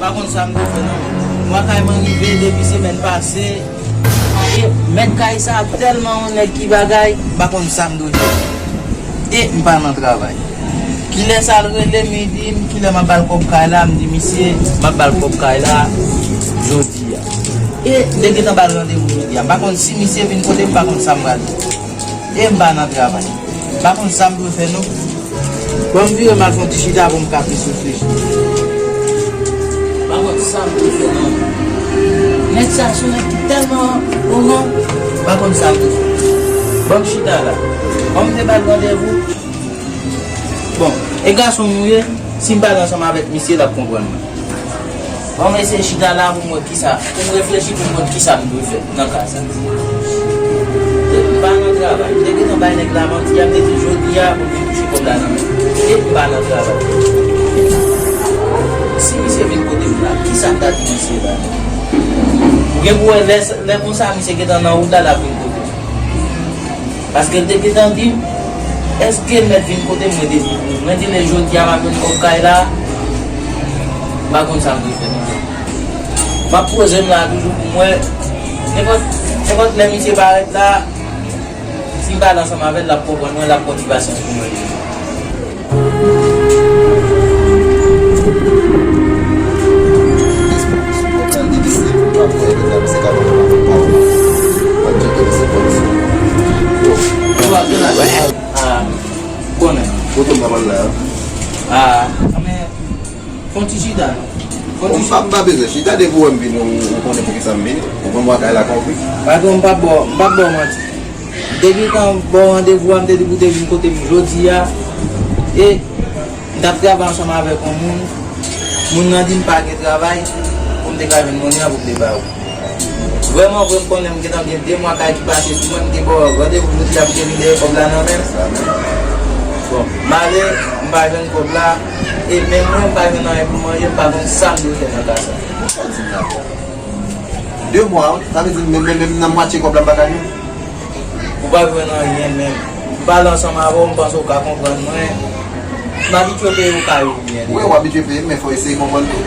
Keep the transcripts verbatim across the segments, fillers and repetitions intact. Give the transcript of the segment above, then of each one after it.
Pa konn sa m dwe fè non. Mwa kay mwen rive depi semèn pase. E mèt kay sa tèlman yon nèg ki bagay, m pa konn sa m dwe fè. E m pa nan travay. Kilè sa l rele m, li di m kilè m ap ba l kòb kay la, m di misye m ap ba l kòb kay la jodi a. E m te gentan ba l randevou jodi a. M pa konn si misye vin kote m, m pa konn sa m pral di. E m pa nan travay. M pa konn sa m dwe fè non. Ban m vire m al fè yon ti chita pou m ka pi soufle. M pa konn sa m dwe fè non. Nèg sa se yon nèg ki tèlman oran. M pa konn sa m dwe fè. Ban m chita la. Ban m te ba l randevou. Bon, e gason m ou ye, si m pale ansanm avèk misye, l ap konprann mwen. Bon, m eseye chita la pou m wè kisa, pou m reflechi pou m konn kisa m dwe fè nan ka sa. M pa nan travay. M te gentan bay nèg la manti a, m te di jodi a pou m vin touche kòb la nan men. E m pa nan travay. Si misye vin kote m la, kisa m ta di misye la? Ou gen pou wè lè, lè konsa misye gentan nan wout la, l ap vin kote m. Paske l te gentan di m, èske l mèt vin kote m, mwen te di, mwen di lè jodi a m ap jwenn kòb kay la, m pa konn sa m dwe fè non. M ap poze m la toujou pou m wè, nenpòt, nenpòt lè misye parèt la, si m pale ansanm avè l, l ap konprann mwen, l ap pran ti pasyans pou mwen. Konnen. Kote m ap al la? Ah, men, fon ti chita non. Fon ti chita. M pa bezwen chita, depi w wè m vini, ou konnen poukisa m vini. Ou konn mwa kay la konpli. Patwon, m p ap ba w, m p ap ba w manti. Depi tan ba w randevou a, m te di pou w te vin kote m jodi a. E m t ap travay ansanm avèk yon moun. Moun nan di m pa gen travay pou m te ka jwenn monnen an pou m te ba ou. Vrèman vre, m konnen m gentan gen de mwa kay ki pase sou mwen, m te ba w randevou jodi a pou te vin dèyè kòb la nan men m. Bon, m ale, m pa jwenn kòb la, e menm mwen, m pa jwenn anyen pou manje, m pa konn sa m dwe fè nan ka sa. De mwa, wi. Sa vle di menm, menm, menm nan mwatye kòb la m pa ka jwenn. Ou pa jwenn anyen menm. M pale ansanm avè w, m panse w ka konprann mwen. M abitye peye w kay ou byen. Wi, w abitye peye m, men fò w eseye konprann tou.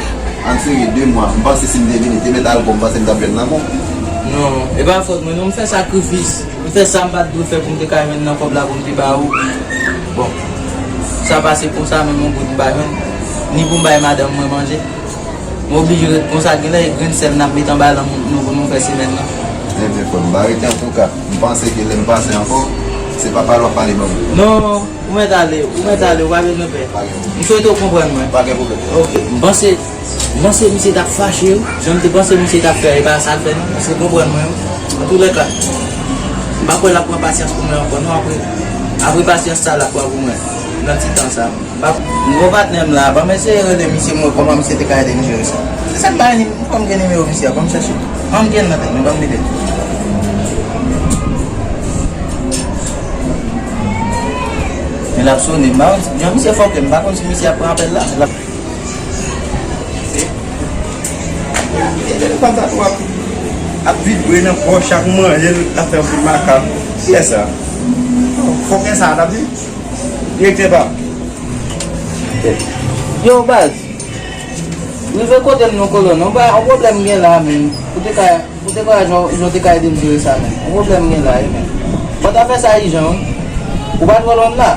Ann serye, de mwa. M panse si m te vini, te mèt al bon, m panse m t ap jwenn nan bon. Non, e pa fòt mwen non, m fè sakrifis. M fè sa m pa t dwe fè pou m te ka jwenn nan kòb la pou m te ba ou. Bon, sa pase konsa, menm yon goud m pa jwenn. Ni pou m bay madanm mwen manje. M oblije ret konsa, genlè e grenn sèl n ap met anba lan nou pou nou fè semèn nan. Ebyen, frè m, m pa rete antouka. M panse ke lè m pase ankò, se pa pale w ap pale ban mwen. Non, ou mèt ale, ou mèt ale, ou pa bezwen pè. M swete w konprann mwen. Pa gen pwoblèm. Ok. M panse, m panse misye t ap fache, wi. Jan m te panse misye t ap fè a, e pa sa l fè non. Misye konprann mwen, wi. Antoulèka, m pa kwè l ap pran pasyans pou mwen ankò non, apre, apre pasyans sa l ap pran pou mwen nan ti tan sa. M ap, nouvo patnè m la, ban m eseye rele misye, m wè kòman misye te ka ede m jere sa. Se sa k bay ni, m kwè m gen nimewo misye a, ban m chèche. Ban m gen l nan tèt mwen, ban m rele l. Men l ap sone, m pa konn si, jan misye fòkè, m pa konn si misye ap pran apèl la. L ap E telefòn sa tou ap, ap vibre nan pòch, ap manje l, l ap fè yon pil makak. Kiyès sa? Fòkè sa a t ap di? Direktè pa m. Yo, baz. Rive kote m non, kolonn. Yon ba-, yon pwoblèm gen la, menm. Ou te ka, ou te ka, jan, jan w te ka ede m jere sa, menm. Yon pwoblèm gen la, wi, menm. Bon, afè sa ijan, wi. Ou pa twò lwen la?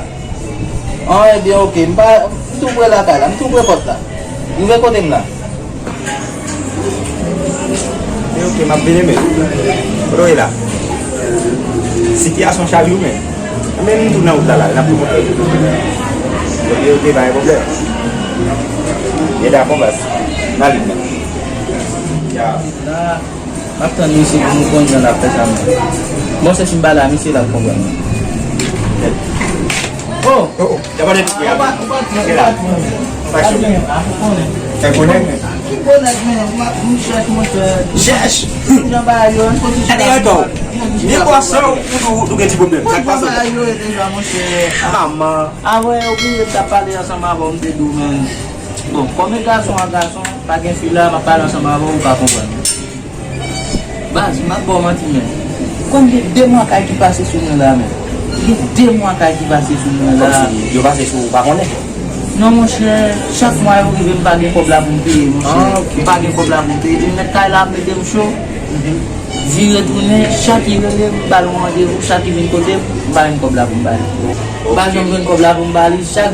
An, ebyen, oke. M pa, m tou pre lakay la. M tou pre pòt la. Rive kote m la. Men oke, m ap vini, men. Kote w ye la? Sitiyasyon chaje wi, men. Men m tou nan wout la, la. N ap tou monte. Oke, oke, pa gen pwoblèm. Byen dakò, baz. N ale, men. Ya. La, m ap tann misye pou nou konn jan n ap fè sa, men. Bon, se si m pale a misye, l ap konprann. Oh! Oh, oh. Ou pa, ou pa, ou pa, ou pa konnen. Ou pa konnen. Ou konnen? Ki bonèt, men, m ap, m chèch, monchè. Chèch! Jan bagay yo, kote chèch. Gade yon tou. Nenpòt sa, ou, ou, ou gen ti pwoblèm. Sa k pase? Bagay yo ye deja, monchè. Manman. Avè, ou bliye m t ap pale ansanm avè w, m te di w, men. Bon, kòm e gason a gason, pa gen fi la, m ap pale ansanm avè w, ou pa konprann. Baz, m ap ba w manti, men. Ou konn gen de mwa kay ki pase sou mwen la, men. Gen de mwa kay ki pase sou mwen la. Kòmsi yo pase sou ou pa konnen? Non, monchè, chak mwa yo rive, m pa gen kòb la pou m peye, monchè. Ah, ok. M pa gen kòb la pou m peye. Li met kay la ap mete m cho. Vire tounen, chak li rele m, m ba l yon randevou, chak li vin kote m, m pa jwenn kòb la pou m ba li. M pa janm jwenn kòb la pou m ba li, chak,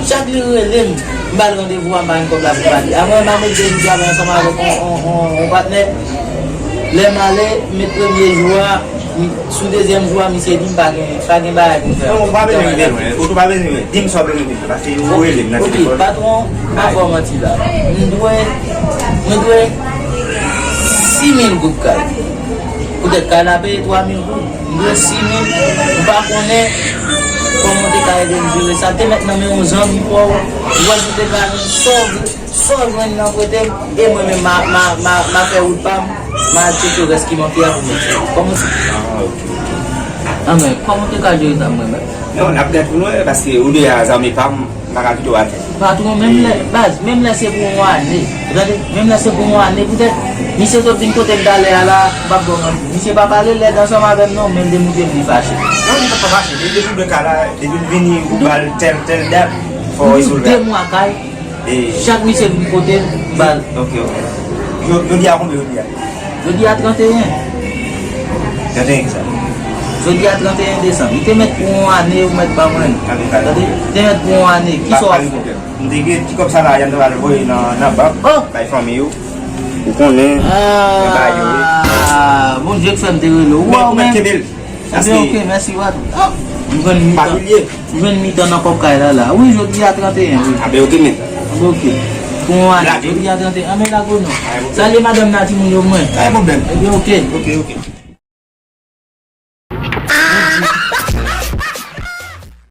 chak li rele m, m ba l randevou a, m pa jwenn kòb la pou m ba li. Apre, m a met de jou travay ansanm avèk on, on, on, on patnè. Lè m ale, m met premye jou a, m, sou dezyèm jou a, misye di m pa gen, pa gen bagay pou m fè. Non, ou pa bezwen rive lwen, ou tou pa bezwen rive. Di m sa w bezwen di m, paske ou rele m nan telefòn. Ok, patwon, m pa fè w manti la. M dwe, mwen dwe sis mil goud kay. Poutèt kay la peye twa mil goud. M dwe sis mil, m pa konnen kòman w te ka ede m jere sa. Te mèt nan men yon zanmi pa w, ou wè si w te ka jwenn sa w vle, sa w jwenn nan prete m, e mwen menm m a, m a, m a, m a fè wout pa m, m a tcheke rès ki manke a pou m retire. Kòman w se? Ah, ok, ok. Ah, men, kòman w te ka jere sa mwen menm? Non, n ap gade pou nou wè, paske ou deja zanmi pa m, m pa ka kite w atè. Patwon, menm lè, baz, menm lè se pou yon ane, ou tande? Menm lè se pou yon ane, poutèt, misye sot vin kote m talè a la, m p ap ba w manti. Misye pa pale lèd ansanm avè m non, men l demontre m li fache. Non, li pa t fache, li dekouvri ka la, depi l vini, ou ba l tèl, tèl dat, fò w rezoud la. De mwa kay, chak misye vin kote m, m ba l. Ok, ok. Yo, yo di a konbyen yo di a? Jodi a tranteyen. Tranteyen kisa? Jodi a tranteyen desanm. Li te mèt pou yon ane, ou mèt ban mwen. Tande, tande. Tande? Li te mèt pou yon ane. Kisa w ap fè? M te gen ti kòb sa la, y ap voye nan, nan bank, bay fanmi yo. Ou konnen, nan bagay yo ye. Ah, Bondye k fè m te rele w. Ou wè ou menm. Kenbe l. Anben, ok, mèsi, Wadou. M jwenn mitan. M jwenn mitan nan kòb kay la, la. Wi, jodi a tranteyen, wi. Anben, ok, men. Anben, ok. Pou yon ane, jodi a tranteyen. Anben, lage w non. Salye madanm nan, timoun yo pou mwen. Pa gen pwoblèm. Ebyen, ok. Ok, ok.